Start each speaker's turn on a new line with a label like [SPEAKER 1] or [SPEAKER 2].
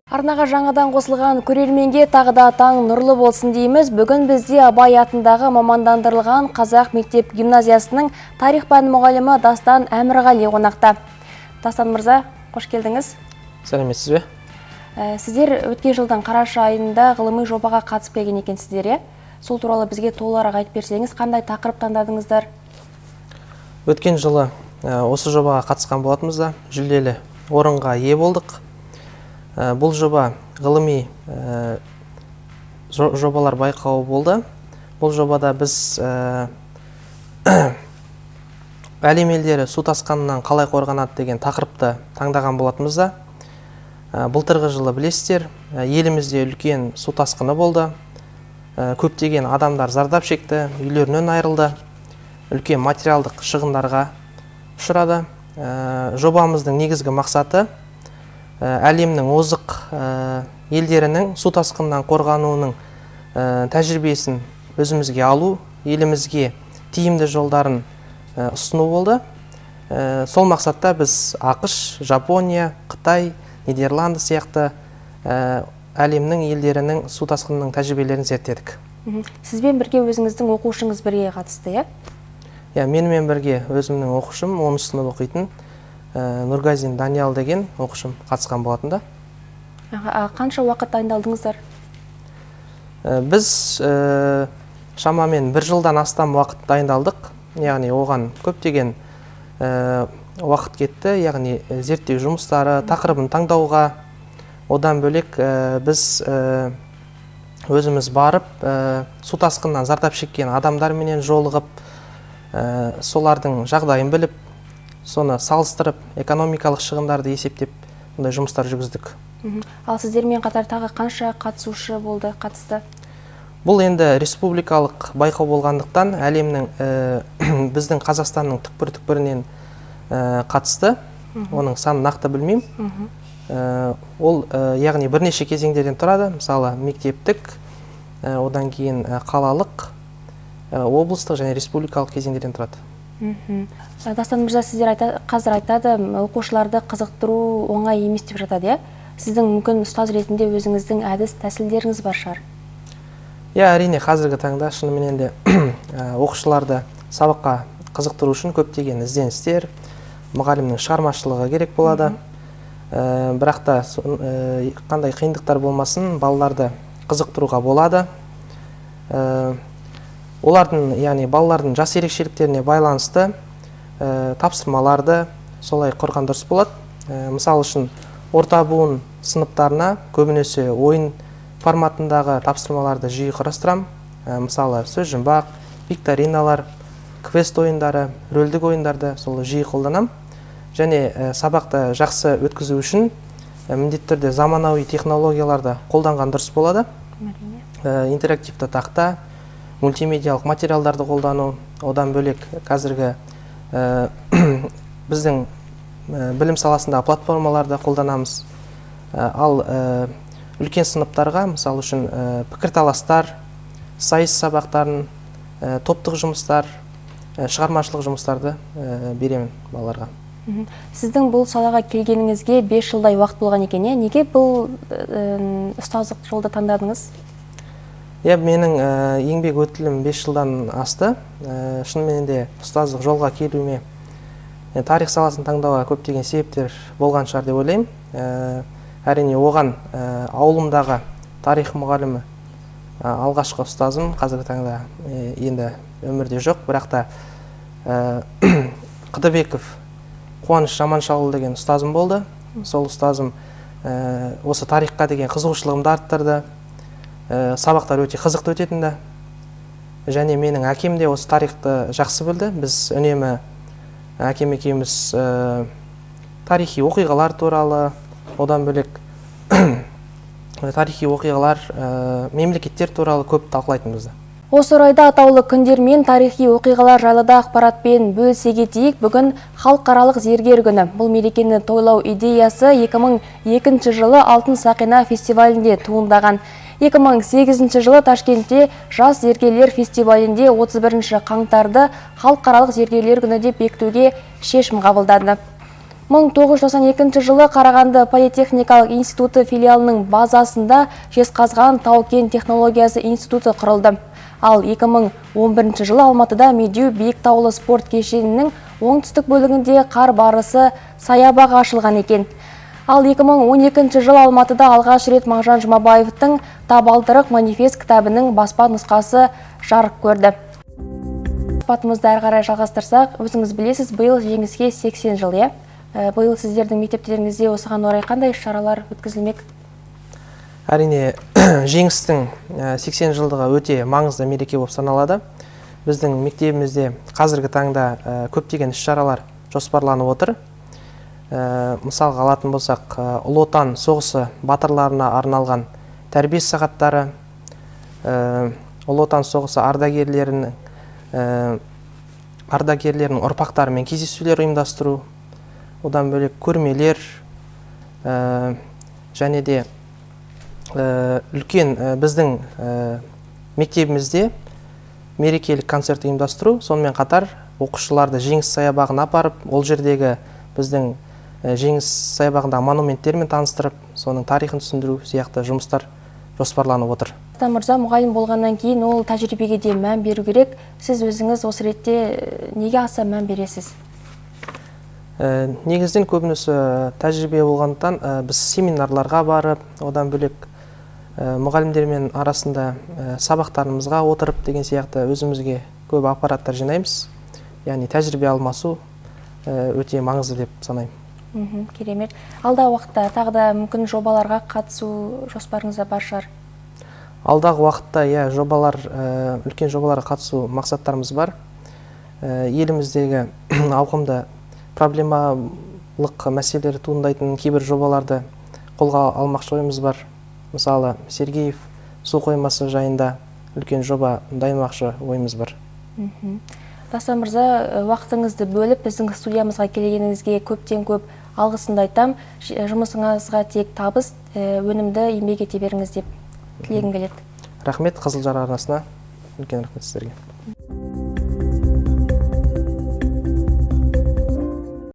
[SPEAKER 1] Арнаға жаңадан қосылған көрерменге тағы да таң нұрлы болсын дейміз. Бүгін бізде Абай атындағы мамандандырылған қазақ мектеп гимназиясының тарих пәні мұғалімі Дастан Әмірғали қонақта. Дастан мырза, қош келдіңіз.
[SPEAKER 2] Сәлеметсіз бе?
[SPEAKER 1] Сіздер өткен жылдың қараша айында ғылыми жобаға қатысып келген екенсіздер, иә? Сол туралы бізге толығырақ айтып берсеңіз, қандай тақырып таңдадыңыздар?
[SPEAKER 2] Өткен жылы осы жобаға қатысқан болатынбыз да, жүлделі орынға ие болдық. Бұл жоба ғылыми жобалар байқауы болды. Бұл жобада біз әлем елдері су тасқынынан қалай қорғанады деген тақырыпты таңдаған болатынбыз да. Былтырғы жылы, білесіздер, елімізде үлкен су тасқыны болды. Көптеген адамдар зардап шекті, үйлерінен айырылды, үлкен материалдық шығындарға ұшырады. Жобамыздың негізгі мақсаты әлемнің озық елдерінің су тасқынынан қорғануының тәжірибесін өзімізге алу, елімізге тиімді жолдарын ұсыну болды. Сол мақсатта біз АҚШ, Жапония, Қытай, Нидерланды сияқты әлемнің елдерінің су тасқынының тәжірибелерін зерттедік.
[SPEAKER 1] Сізбен бірге өзіңіздің оқушыңыз бірге қатысты, иә?
[SPEAKER 2] Иә, менімен бірге өзімнің оқушым, 10 сынып оқитын Нұргазин Даниял деген оқушым қатысқан болатын да.
[SPEAKER 1] Қанша уақыт дайындалдыңыздар?
[SPEAKER 2] Біз шамамен бір жылдан астам уақыт дайындалдық, яғни оған көптеген уақыт кетті, яғни зерттеу жұмыстары, тақырыбын таңдауға. Одан бөлек біз өзіміз барып, су тасқынынан зардап шеккен адамдарменен жолығып, солардың жағдайын біліп, соны салыстырып, экономикалық шығындарды есептеп, сондай жұмыстар жүргіздік.
[SPEAKER 1] Ал сіздермен қатар тағы қанша қатысушы болды, қатысты?
[SPEAKER 2] Бұл енді республикалық байқау болғандықтан, әлемнің, біздің Қазақстанның түкпір-түкпірінен қатысты. Оның санын нақты білмеймін. Ол яғни бірнеше кезеңдерден тұрады, мысалы, мектептік, одан кейін қалалық, облыстық және республикалық кезеңдерден тұрады.
[SPEAKER 1] Дастан мырза, сіздер қазір айтады, оқушыларды қызықтыру оңай емес деп жатады, иә? Сіздің, мүмкін, ұстаз ретінде өзіңіздің әдіс тәсілдеріңіз бар шығар?
[SPEAKER 2] Иә, әрине, қазіргі таңда шынымен де оқушыларды сабаққа қызықтыру үшін көптеген ізденістер, мұғалімнің шығармашылығы керек болады. Бірақ та қандай қиындықтар болмасын, балаларды қызықтыруға болады. Олардың, яғни балалардың жас ерекшеліктеріне байланысты тапсырмаларды солай құрған дұрыс болады. Мысалы үшін, орта буын сыныптарына көбінесе ойын форматындағы тапсырмаларды жиі құрастырамын. Мысалы, сөз жұмбақ, викториналар, квест ойындары, рөлдік ойындарды сол жиі қолданамын. Және сабақты жақсы өткізу үшін міндетті түрде заманауи технологияларды қолданған дұрыс болады. Интерактивті тақта, мультимедиялық материалдарды қолдану, одан бөлек қазіргі біздің білім саласындағы платформаларды қолданамыз. Ал үлкен сыныптарға, мысалы үшін, пікірталастар, сайыс сабақтарын, топтық жұмыстар, шығармашылық жұмыстарды беремін балаларға.
[SPEAKER 1] Сіздің бұл салаға келгеніңізге 5 жылдай уақыт болған екен, иә? Неге бұл ұстаздық жолды таңдадыңыз?
[SPEAKER 2] Иә, менің еңбек өтілім 5 жылдан асты. Шынымен де ұстаздық жолға келуіме, тарих саласын таңдауға көптеген себептер болған шығар деп ойлаймын. Әрине, оған ауылымдағы тарих мұғалімі, алғашқы ұстазым, қазіргі таңда енді өмірде жоқ, бірақ та Қыдыбеков Қуаныш Жаманшаұлы деген ұстазым болды. Сол ұстазым осы тарихқа деген қызығушылығымды арттырды. Сабақтар өте қызықты өтетін да. Және менің әкем де осы тарихты жақсы білді. Біз үнемі әкем екеуміз тарихи оқиғалар туралы, одан бөлек тарихи оқиғалар, мемлекеттер туралы көп талқылайтынбыз.
[SPEAKER 1] Осы орайда атаулы күндер мен тарихи оқиғалар жайлы да ақпаратпен бөлісе кетейік. Бүгін Халықаралық зергер күні. Бұл мерекені тойлау идеясы 2002 жылы Алтын Сақина фестивалінде туындаған. 2008 жылы Ташкентте жас зергерлер фестивалінде 31 қаңтарды Халықаралық зергерлер күні деп бекітуге шешім қабылданды. 1992 жылы Қарағанды политехникалық институты филиалының базасында Жезқазған тау-кен технологиясы институты құрылды. Ал 2011 жылы Алматыда Медеу биік таулы спорт кешенінің оңтүстік бөлігінде қар барысы саябағы ашылған екен. Ал 2012 жылы Алматыда алғаш рет Мағжан Жұмабаевтың «Табалдырық манифест» кітабының баспа нұсқасы жарық көрді. Сұхбатымызды әрі қарай жалғастырсақ, өзіңіз білесіз, биыл Жеңіске 80 жыл, иә? Биыл сіздердің мектептеріңізде осыған орай қандай шаралар өткізілмек?
[SPEAKER 2] Әрине, Жеңістің 80 жылдығы өте маңызды мереке болып саналады. Біздің мектебімізде қазіргі таңда көптеген іс-шаралар жоспарланып отыр. Мысалға алатын болсақ, Ұлы Отан соғысы батырларына арналған тәрбие сағаттары, Ұлы Отан соғысы ардагерлерінің ұрпақтарымен кездесулер ұйымдастыру, одан бөлек көрмелер, және де үлкен біздің мектебімізде мерекелік концерт ұйымдастыру, сонымен қатар оқушыларды Жеңіс саябағына апарып, ол жердегі біздің Жеңіс саябағындағы монументтермен таныстырып, соның тарихын түсіндіру сияқты жұмыстар жоспарланып отыр.
[SPEAKER 1] Дастан мырза, мұғалім болғаннан кейін ол тәжірибеге де мән беру керек. Сіз өзіңіз осы ретте неге аса мән бересіз?
[SPEAKER 2] Негізінен көбінесе тәжірибе болғандықтан, біз семинарларға барып, одан бөлек мұғалімдермен арасында сабақтарымызға отырып деген сияқты өзімізге көп ақпараттар жинаймыз. Яғни тәжірибе алмасу өте маңызды деп санаймын.
[SPEAKER 1] Керемет. Алдағы уақытта тағы да мүмкін жобаларға қатысу жоспарыңызда бар шығар?
[SPEAKER 2] Алдағы уақытта, иә, үлкен жобаларға қатысу мақсаттарымыз бар. Еліміздегі ауқымды проблемалық мәселелер туындайтын кейбір жобаларды қолға алмақшы ойымыз бар. Мысалы, Сергеев су қоймасы жайында үлкен жоба дайындамақшы ойымыз бар.
[SPEAKER 1] Дастан мырза, уақытыңызды бөліп біздің студиямызға келгеніңізге көптен көп алғысымды айтам. Жұмысыңызға тек табыс, өнімді еңбек ете беріңіз деп тілегім келеді.
[SPEAKER 2] Рахмет, Қызылжар арнасына үлкен рахмет сіздерге.